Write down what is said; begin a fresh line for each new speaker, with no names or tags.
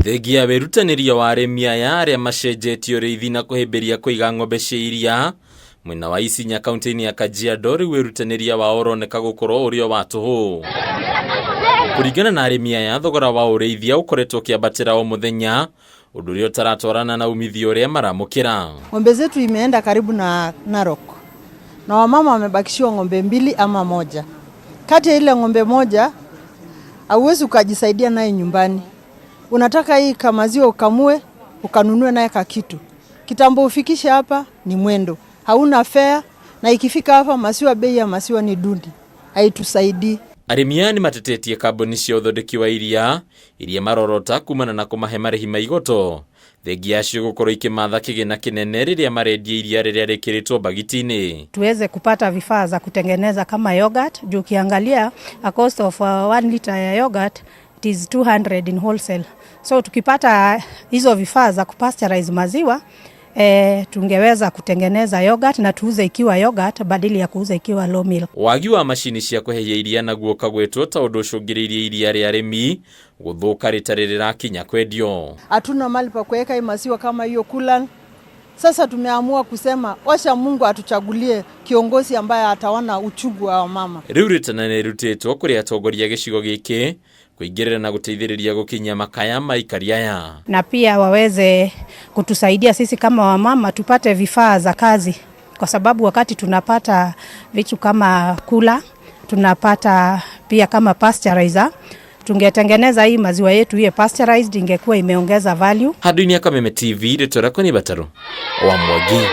Thengia wĩrutanĩria wa arĩmi aya arĩa macenjetie ũrĩithi na kũhĩmbĩria kũiga ng'ombe cia iria mwena wa Isinya kaunti-inĩ ya Kajiado, rĩu wĩrutanĩria wao ũroneka gũkorwo ũrĩ o wa tũhũ. Kũringana na arĩmi aya, thogora wa ũrĩithia ũkoretwo ũkĩambatĩra o mũthenya, ũndũ ũrĩa ũtaratwarana na umithio ũrĩa maramũkĩra.
Ng'ombe zetu imeenda karibu na Narok na wamama wamebakishiwa ng'ombe mbili ama moja. Kati ya ile ng'ombe moja hauwezi ukajisaidia naye nyumbani, unataka hii kamaziwa ukamue ukanunue naye kakitu. Kitambo ufikishe hapa ni mwendo, hauna fare, na ikifika hapa maziwa, bei ya maziwa ni duni, haitusaidii.
Arĩmi aya nĩ matetetie kambuni cia ũthondeki wa iria iria marorota kumana na kũmahe marĩhi ma igoto, thengia yacio gũkorwo ikĩmatha kĩgĩna kĩnene rĩrĩa marendia iria rĩrĩa rĩkĩrĩtwo mbagiti-inĩ.
Tuweze kupata vifaa za kutengeneza kama yogurt, juu ukiangalia a cost of 1 liter ya yogurt, it is 200 in wholesale. So tukipata hizo vifaa za kupasteurize maziwa, tungeweza kutengeneza yogurt na tuuze ikiwa yogurt badili ya kuuza ikiwa raw milk.
Wagi wa macini cia kũhehia iria naguo ũkagwetwo ta ũndũ ũcũngĩrĩirie iria rĩa arĩmi gũthũka rĩtarĩ rĩrakinya kwendio.
Hatuna mahali pa kuweka hii maziwa kama hiyo cooler. Sasa tumeamua kusema wacha Mungu atuchagulie kiongozi ambaye ataona uchungu wa wamama.
Rĩu rĩtana nĩ rĩrutĩtwo kũrĩ atongoria gĩcigo gĩkĩ kũingĩrĩra na gũteithĩrĩria gũkinyia makaya ma aikari aya.
Na pia waweze kutusaidia sisi kama wamama tupate vifaa za kazi, kwa sababu wakati tunapata vitu kama cooler, tunapata pia kama pasteurizer, tungetengeneza hii maziwa yetu iwe pasteurized, ingekuwa imeongeza value.
Handũ-inĩ ya Kameme TV, rĩtwa rĩakwa nĩ Bataru wa Mwangi.